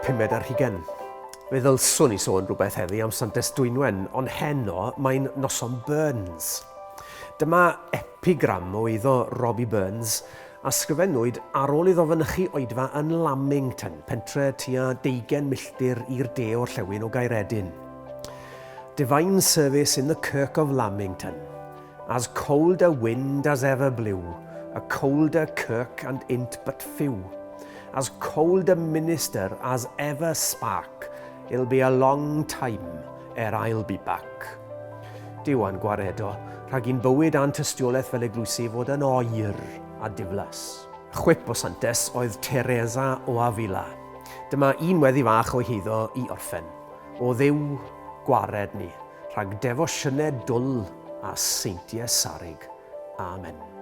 pumed ar hugain. Fe ddylswn i sôn rhywbeth heddi am Santes Dwynwen, ond heno mae'n noson Burns. Dyma epigram o eiddo Robbie Burns, a sgrifennwyd ar ôl iddo fynychu oedfa yn Lamington, pentre tua deugain milltir i'r de orllewin o Gaeredin. Divine service in the Kirk of Lamington. As cold a wind as ever blew, a colder kirk and in't but few. As cold a minister as ever spark, it'll be a long time ere I'll be back. Duw a'n gwaredo rhag i'n bywyd a'n tystiolaeth fel eglwysi fod yn oer a diflas. Chwip o santes oedd Teresa o Avila. Dyma un weddi fach o'i heiddo i orffen. O Dduw, gwared ni rhag defosiynau dwl a seintiau sarug. Amen.